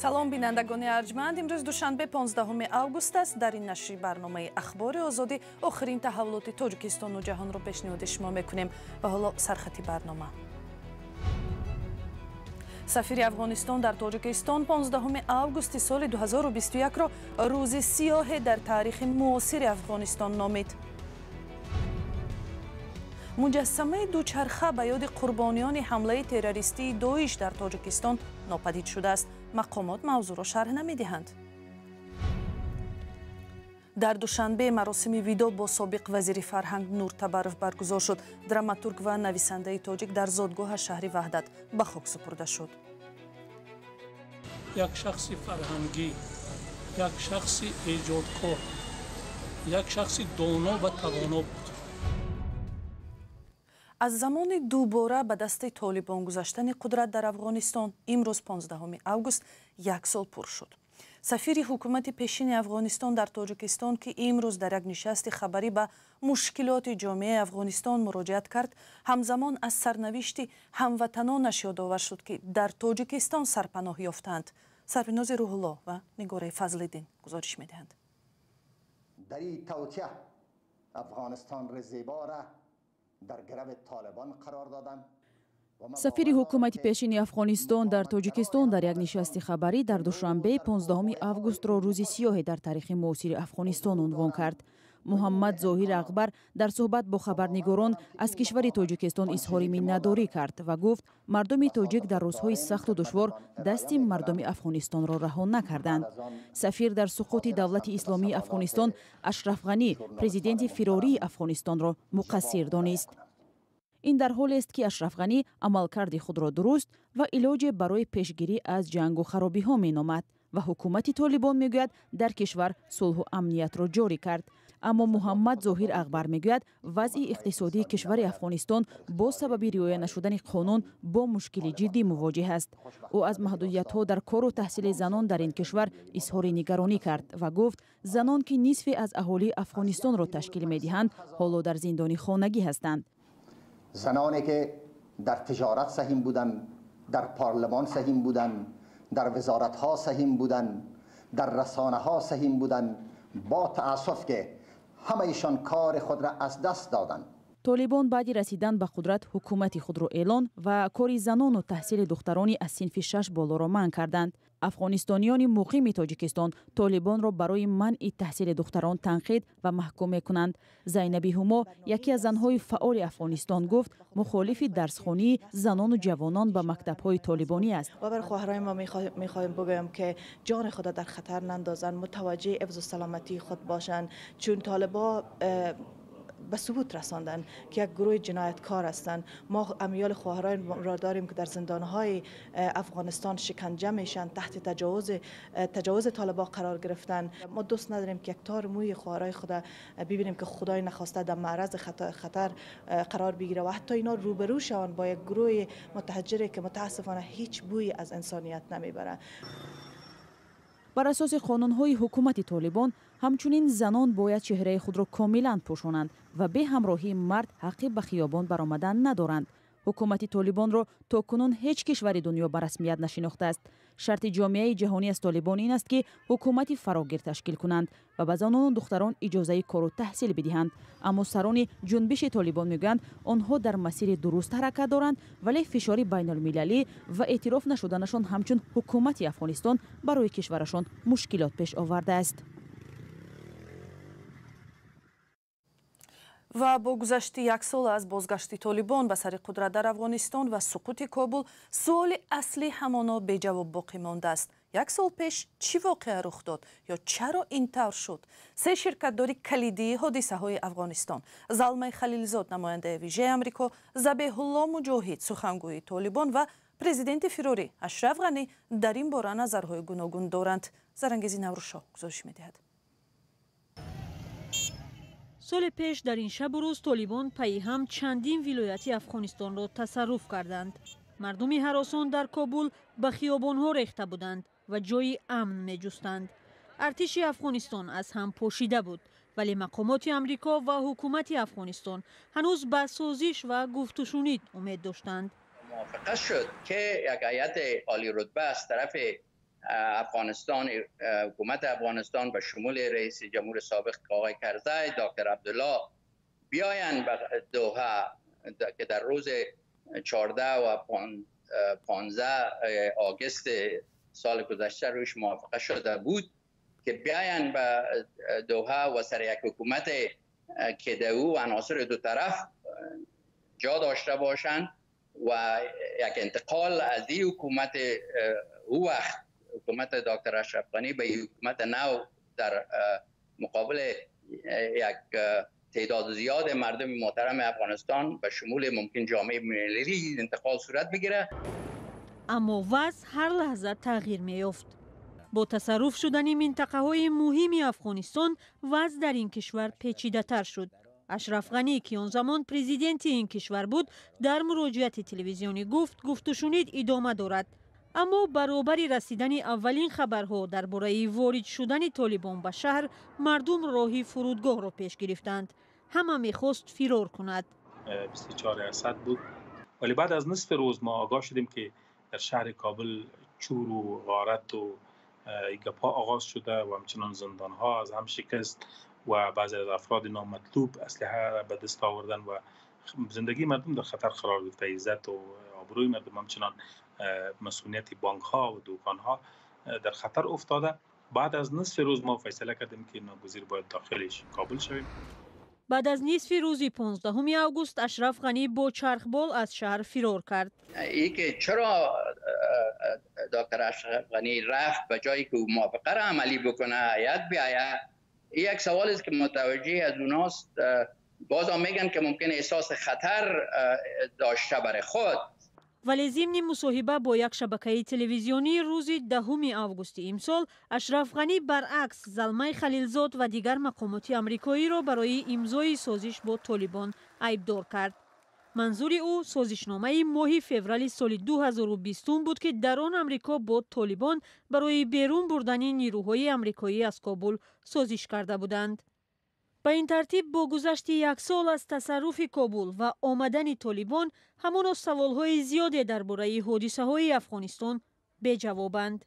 Салом, бинандагони арҷманд. Имрӯз душанбе, 15 август аст. Дар ин нашри барномаи Ахбори Озодӣ охирин таҳаввулоти Тоҷикистону ҷаҳонро пешниҳоди шумо мекунем. Ва ҳоло сархати барнома. Сафири Афғонистон дар Тоҷикистон 15 августи соли 2021-ро рӯзи сиёҳе дар таърихи муосири Афғонистон номид. Муҷассамаи дучарха ба ёди қурбониёни ҳамлаи террористии Доиш дар Тоҷикистон нопадид шудааст. Мақомот мавзӯъро шарҳ намедиҳанд. Дар Душанбе маросими видо бо собиқ вазири фарҳанг Нур Табаров баргузор шуд. Драматург ва нависандаи тоҷик дар зодгоҳа шаҳри Ваҳдат ба хок супурда шуд. Як шахси фарҳангӣ, як шахси эҷодкор, як шахси доно ва тавоно буд. Аз замони дубора ба дасти Толибон гузаштани қудрат дар Афғонистон имрӯз, 15 август, як сол пур шуд. Сафири ҳукумати пешини Афғонистон дар Тоҷикистон, ки имрӯз дар як нишасти хабарӣ ба мушкилоти ҷомеаи Афғонистон муроҷиат кард, ҳамзамон аз сарнавишти ҳамватанонаш ёдовар шуд, ки дар Тоҷикистон сарпаноҳ ёфтаанд. Сарвинози Рӯҳулло ва Нигораи Фазлиддин гузориш медиҳанд. Дар ин тавтия Афғонистонро зебора дар гарави Толибон қарор доданд. Сафири ҳукумати пешини Афғонистон дар Тоҷикистон дар як нишасти хабарӣ дар Душанбе 15 августро рӯзи сиёҳе дар таърихи муосири Афғонистон унвон кард. Муҳаммад Зоҳир Акбар дар суҳбат бо хабарнигорон аз кишвари Тоҷикистон изҳори миннатдорӣ кард ва гуфт, мардуми тоҷик дар рӯзҳои сахту душвор дасти мардуми Афғонистонро раҳо накарданд. Сафир дар суқути давлати исломии Афғонистон Ашраф Ғанӣ, президенти фирории Афғонистонро муқассир донист. Ин дар ҳолест, ки Ашраф Ғанӣ амалкарди худро дуруст ва илоҷе барои пешгирӣ аз ҷангу харобиҳо меномад ва ҳукумати Толибон мегӯяд, дар кишвар сулҳу амниятро ҷорӣ кард. Аммо Муҳаммад Зоҳир Акбар мегӯяд, вазъи иқтисодии кишвари Афғонистон бо сабаби риоя нашудани қонун бо мушкили ҷиддӣ мувоҷеҳ аст. Ӯ аз маҳдудиятҳо дар кору таҳсили занон дар ин кишвар изҳори нигаронӣ кард ва гуфт, занон, ки нисфе аз аҳолии Афғонистонро ташкил медиҳанд, ҳоло дар зиндони хонагӣ ҳастанд. Заноне ки дар тиҷорат саҳим буданд, дар парлумон саҳим буданд, дар вазоратҳо саҳим буданд, дар расонаҳо саҳим буданд, бо таассуф ки ҳамаишон кори худро аз даст доданд. Толибон баъди расидан ба қудрат ҳукумати худро эълон ва кори занону таҳсили духтарони аз синфи шаш болоро манъ карданд. Афғонистониёни муқими Тоҷикистон Толибонро барои манъи таҳсили духтарон танқид ва маҳкум мекунанд. Зайнаби Ҳумо, яке аз занҳои фаъоли Афғонистон, гуфт, мухолифи дарсхонии занону ҷавонон ба мактабҳои толибонӣ аст. Ва бар хоҳарои мо мехоҳем бигӯем, ки ҷони худро дар хатар нандозанд, мутаваҷҷеҳи ҳифзу саломатии худ бошанд, чун толибо ба субут расонданд, ки як гурӯҳи ҷинояткор ҳастанд. Мо амёли хоҳарон ро дорем, ки дар зиндонҳои Афғонистон шиканҷа мешанд, таҳти таҷовузи толибо қарор гирифтанд. Мо дӯст надорем, ки як тор мӯи хоҳарои худа бибинем, ки худои нахоста дар маъраз хатар қарор бигирад ва ҳатто ино рӯбарӯ шаванд бо як гурӯҳи мутаҳаҷҷире, ки мутаассифона ҳеҷ бӯи аз инсоният намебарад. Бар асоси қонунҳои ҳукумати Толибон ҳамчунин занон бояд чеҳраи худро комилан пӯшонанд ва бе ҳамроҳии мард ҳаққи ба хиёбон баромадан надоранд. Ҳукумати Толибонро то кунун ҳеҷ кишвари дунё ба расмият нашинохтааст. Шарти ҷомеаи ҷаҳонӣ аз Толибон ин аст, ки ҳукумати фарогир ташкил кунанд ва ба занону духтарон иҷозаи кору таҳсил бидиҳанд. Аммо сарони ҷунбиши Толибон мегӯянд, онҳо дар масири дуруст ҳаракат доранд, вале фишори байналмилалӣ ва эътироф нашуданашон ҳамчун ҳукумати Афғонистон барои кишварашон мушкилот пеш овардааст. Ва бо гузашти як сол аз бозгашти Толибон ба сари қудрат дар Афғонистон ва суқути Кобул, суоли аслӣ ҳамоно беҷавоб боқӣ мондааст. Як сол пеш чӣ воқеа рух дод ё чаро ин тавр шуд? Се ширкатдори калидии ҳодисаҳои Афғонистон, Залмай Халилзод, намояндаи вижаи Амрико, Забеҳулло Муҷоҳид, сухангӯи Толибон, ва президенти фирорӣ Ашраф Ғанӣ дар ин бора назарҳои гуногун доранд. Зарангези Наврӯзшоҳ гузориш медиҳад. Соли пеш дар ин шабу рӯз Толибон пайи ҳам чандин вилояти Афғонистонро тасарруф карданд. Мардуми ҳаросон дар Кобул ба хиёбонҳо рехта буданд ва ҷои амн меҷустанд. Артиши Афғонистон аз ҳам пошида буд, вале мақомоти Амрико ва ҳукумати Афғонистон ҳанӯз ба созиш ва гуфтушунид умед доштанд. موافقه شد که یک هیئت عالی رتبه از طرف افغانستان، حکومت افغانستان به شمول رئیس جمهور سابق آقای کرزی، دکتر عبدالله بیاین به دوحه که در روز 14 و 15 آگوست سال گذشته روش موافقه شده بود که بیاین به دوحه و سر یک حکومت که در او عناصر دو طرف جا داشته باشند و یک انتقال از این حکومت او وقت حکومت دکتر اشرف غنی به حکومت نو در مقابل یک تعداد زیاد مردم محترم افغانستان به شمول ممکن جامعه ملی انتقال صورت بگیره. اما وضع هر لحظه تغییر می‌یافت. با تصرف شدن منطقه‌های مهم افغانستان وضع در این کشور پیچیده‌تر شد. اشرف غنی که آن زمان پرزیدنت این کشور بود در مراجعت تلویزیونی گفت گفت و شنید ادامه دارد. اما برابر رسیدن اولین خبرها درباره وارد شدن طالبان به شهر، مردم راهی فرودگاه را پیش گرفتند. همه میخواست فرار کند. 24 اسد بود، ولی بعد از نصف روز ما آگاه شدیم که در شهر کابل چور و غارت و گپا آغاز شده و همچنان زندان ها از هم شکست و بعضی از افراد نامطلوب اسلحه را به دست آوردن و زندگی مردم در خطر قرار گرفته. عزت و آبروی مردم همچنان مسئولیت بانک ها و دوکان ها در خطر افتاده. بعد از نصف روز ما فیصله کردیم که ناگزیر باید داخلش کابل شویم. بعد از نصف روز 15 آگوست اشرف غنی با چرخبال از شهر فرار کرد. ای که چرا دکتر اشرف غنی رفت به جایی که موافقه را عملی بکنه هیئت بیاید، این یک سوال است که متوجه از اوناست. باز هم میگن که ممکن احساس خطر داشته برای خود. ولی ضمن مصاحبه با یک شبکه تلویزیونی روز 10 آگوست امسال، اشرف غنی برعکس زلمی خلیلزاد و دیگر مقامات آمریکایی را برای امضای سازش با طالبان عیبدار کرد. منظور او سازشنامه ماه فوریه سال 2020 بود که در آن آمریکا با طالبان برای بیرون بردن نیروهای آمریکایی از کابل سازش کرده بودند. به این ترتیب با گذشت یک سال از تصرف کابل و آمدن طالبان، همانا سوالهای زیادی درباره حادثه‌های افغانستان بی‌جوابند.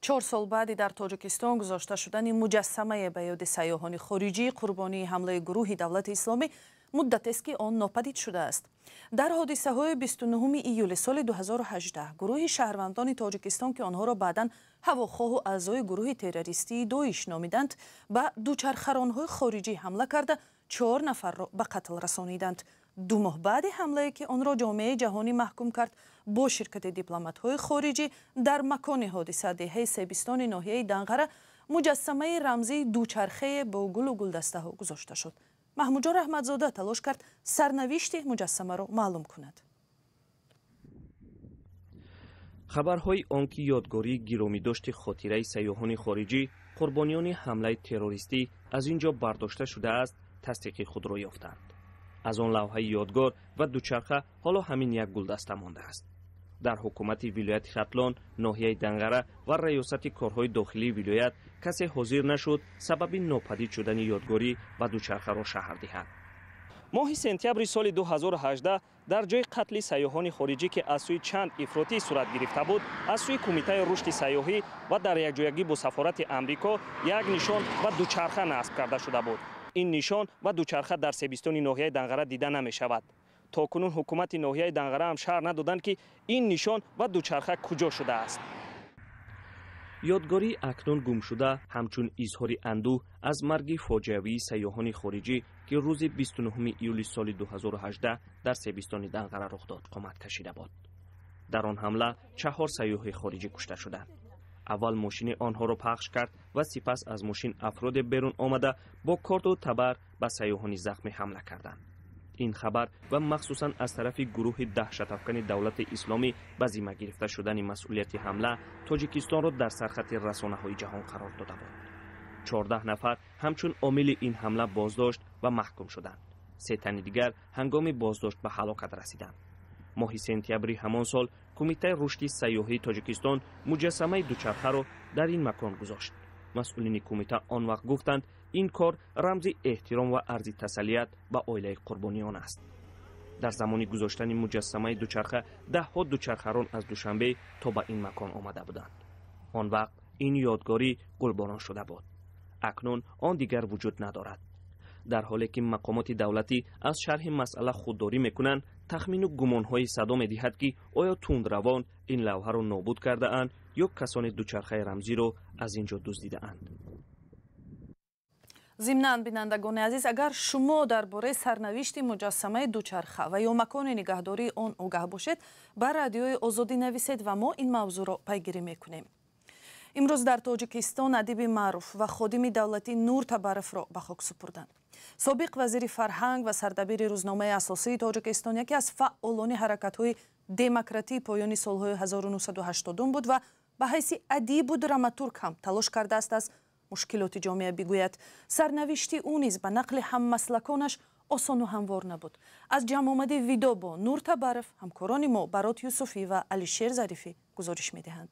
چهار сол بعدی در تاجیکستان گذاشته شدن مجسمه به یاد سیاحان خارجی قربانی حمله گروه دولت اسلامی مدت است که آن ناپدید شده است. در حادثه های 29 ایول سال 2018 گروه شهروندان تاجیکستان که آنها را بعداً هواخواه و اعضای گروه تروریستی داعش نامیدند، به دوچرخرانهای خارجی حمله کرده 4 نفر را به قتل رسانیدند. 2 ماه بعد حمله که آن را جامعه جهانی محکوم کرد، با شرکت دیپلمات‌های خارجی در مکان حادثه دهه سبستان ناحیه دنغره مجسمه رمزی دوچرخه با گل و گلدسته ها گذاشته شد. محمودجان رحمتزاده تلاش کرد سرنوشت مجسمه را معلوم کند. خبرهای آنکه یادگاری گرامی داشت خاطره سیاحان خارجی قربانیان حمله تروریستی از اینجا برداشته شده است، تصدیق خود را یافتند. از آن لوحه یادگار و دوچرخه حالا همین یک گلدسته مانده است. در حکومت ولایت ختلان، ناحیه دنغره و ریاست کارهای داخلی ولایت کسی حاضر نشد سبب ناپدید شدن یادگاری و دوچرخه را شهر دهد. ماه سپتامبر سال 2018 در جای قتل سیاحان خارجی که از سوی چند افراطی صورت گرفته بود، از سوی کمیته رشد سیاحی و در یک جایگی با سفارت امریکا یک نشان و دوچرخه نصب کرده شده بود. این نشان و دوچرخه در سبستان ناحیه دنغره دیده نمی شود. تا کنون حکومت ناحیه دنغره هم شهر ندادند که این نشان و دوچرخه کجا شده است. یادگاری اکنون گم شده همچون اظهار اندوه از مرگ فاجعه‌ای سیاحان خارجی که روز 29 ایول سال 2018 در سبستان دنغره رخ داد قامت کشیده بود. در آن حمله 4 سیاح خارجی کشته شدند. اول ماشین آنها را پخش کرد و سپس از ماشین افراد بیرون آمده با کارت و تبر به سیاحان زخمی حمله کردند. این خبر و مخصوصا از طرف گروه دهشت افکن دولت اسلامی به ذمه گرفته شدن مسئولیت حمله تاجیکستان را در سرخط رسانه های جهان قرار داده بود. 14 нафар ҳамчун омили ин ҳамла боздошт ва маҳкум шуданд. 3 тани дигар ҳангоми боздошт ба ҳалокат расиданд. Моҳи сентябри ҳамон сол Кумитаи рушди сайёҳии Тоҷикистон муҷассамаи дучархаро дар ин макон гузошт. Масъулини кумита он вақт гуфтанд, ин кор рамзи эҳтиром ва арзи тасаллият ба оилаи қурбониён аст. Дар замони гузоштани муҷассамаи дучарха даҳҳо дучархарон аз Душанбе то ба ин макон омада буданд. Он вақт ин ёдгорӣ гулборон шуда буд. Акнун он дигар вуҷуд надорад. Дар ҳоле ки мақомоти давлатӣ аз шарҳи масъала худдорӣ мекунанд, тахмину гумонҳои садо медиҳад, ки оё тундравон ин лавҳаро нобуд кардаанд ё касони дучархаи рамзиро аз ин ҷо дуздидаанд. Зимнан, бинандагони азиз, агар шумо дар бораи сарнавишти муҷассамаи дучарха ва ё макони нигаҳдории он огаҳ бошед, ба Радиои Озодӣ нависед ва мо ин мавзӯъро пайгирӣ мекунем. Имрӯз дар Тоҷикистон адиби маъруф ва ходими давлатӣ Нур Табаровро ба хок супурданд. Собиқ вазири фарҳанг ва сардабири рӯзномаи асосии Тоҷикистон яке аз фаъолони ҳаракатҳои демократии поёни солҳои 1980 буд ва ба ҳайси адибу драматург ҳам талош кардааст аз мушкилоти ҷомеа бигӯяд. Сарнавишти ӯ низ ба нақли ҳаммаслаконаш осону ҳамвор набуд. Аз ҷамъомади видо бо Нур Табаров ҳамкорони мо Барот Юсуфӣ ва Алишер Зарифӣ гузориш медиҳанд.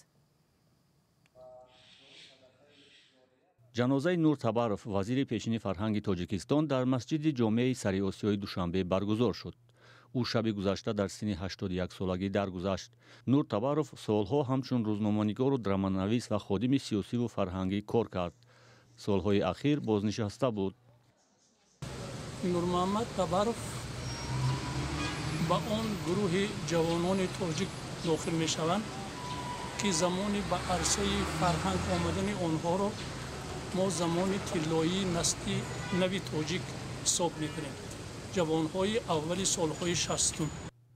Ҷанозаи Нур Табаров, вазири пешини фарҳанги Тоҷикистон, дар масҷиди ҷомеаи Сариосиёи Душанбе баргузор шуд. Ӯ шаби гузашта дар синни 81 солагӣ даргузашт. Нур Табаров солҳо ҳамчун рӯзноманигору драманавис ва ходими сиёсиву фарҳангӣ кор кард. Солҳои ахир бознишаста буд. Нурмуҳаммад Табаров ба он гурӯҳи ҷавонони тоҷик дохил мешаванд, ки замони ба арсаи фарҳанг омадани онҳоро мо замони тиллоии насли нави тоҷик ҳисоб мекунем. Ҷавонҳои аввали солҳои 60.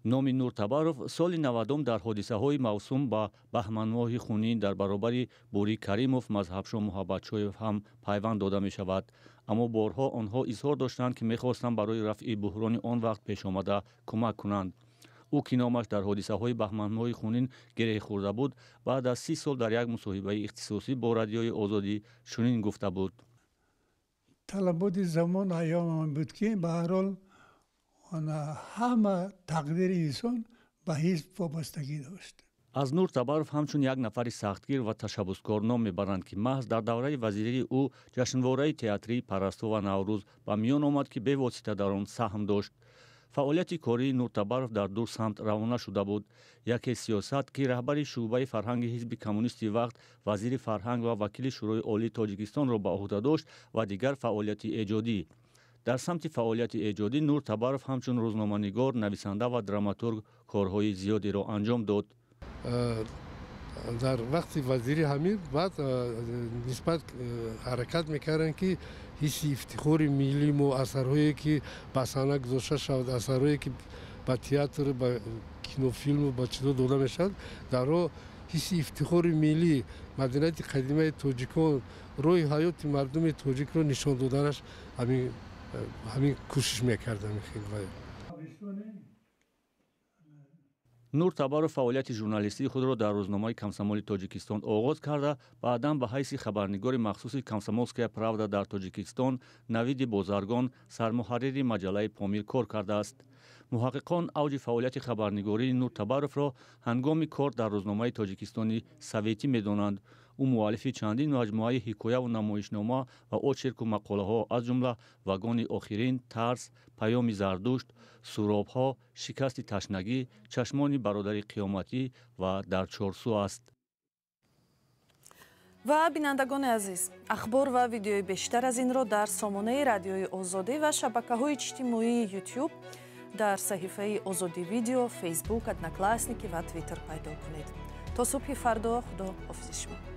Номи Нур Табаров соли 90 дар ҳодисаҳои мавсум ба баҳманмоҳи хунин дар баробари Бурӣ Каримов, Мазҳабшо Муҳаббатшоев ҳам пайванд дода мешавад. Аммо борҳо онҳо изҳор доштанд, ки мехостанд барои рафъи буҳрони он вақт пешомада кӯмак кунанд. Ӯ ки номаш дар ҳодисаҳои баҳманмоҳи хунин гиреҳ хӯрда буд, баъд аз 30 сол дар як мусоҳибаи ихтисосӣ бо Радиои Озодӣ чунин гуфта буд: талаботи замон айёмам буд, ки ба ҳар ҳол ҳама тақдири инсон ба ҳизб вобастагӣ дошт. Аз Нур Табаров ҳамчун як нафари сахтгир ва ташаббускор ном мебаранд, ки маҳз дар давраи вазирии ӯ ҷашнвораи театрии Парасту ва Наврӯз ба миён омад, ки бевосита дар он саҳм дошт. Фаъолияти кории Нур Табаров дар ду самт равона шуда буд. Яке сиёсат, ки раҳбари шӯъбаи фарҳанги ҳизби коммунисти вақт, вазири фарҳанг ва вакили Шӯрои Олии Тоҷикистонро ба ӯҳда дошт, ва дигар фаъолияти эҷодӣ. Дар самти фаъолияти эҷодӣ Нур Табаров ҳамчун рӯзноманигор, нависанда ва драматург корҳои зиёдеро анҷом дод. Дар вақти вазири ҳамин баъд нисбат ҳаракат мекарданд, ки ҳисси ифтихори миллии мо, асарҳое ки ба саҳна гузошта шавад, асарҳое ки ба театр, ба кинофилму ба чизо дода мешавад, дарҳо ҳисси ифтихори миллӣ, маданияти қадимаи тоҷикон, роҳи ҳаёти мардуми тоҷикро нишон доданаш ҳамин кӯшиш мекард. Нур Табаров фаъолияти журналистии худро дар рӯзномаи Комсомоли Тоҷикистон оғоз карда, баъдан ба ҳайси хабарнигори махсуси Комсомолская правда дар Тоҷикистон, Навиди Бозаргон, сармуҳаррири маҷаллаи Помир кор кардааст. Муҳаққиқон авҷи фаъолияти хабарнигории Нур Табаровро ҳангоми кор дар рӯзномаи Тоҷикистони Советӣ медонанд. Ӯ муаллифи чандин маҷмӯаи ҳикояву намоишнома ва очерку мақолаҳо, аз ҷумла Вагони охирин, Тарс, Паёми Зардушт, Суробҳо, Шикасти ташнагӣ, Чашмони бародари қиёматӣ ва Дар чорсӯ аст. Ва бинандагони азиз, ахбор ва видеои бештар аз инро дар сомонаи Радиои Озодӣ ва шабакаҳои иҷтимоии Ютуб дар саҳифаи Озодӣ Видео, Фейсбук, Одноклассники ва Твиттер пайдо кунед. То субҳи фардо, Худо ҳофизи шумо.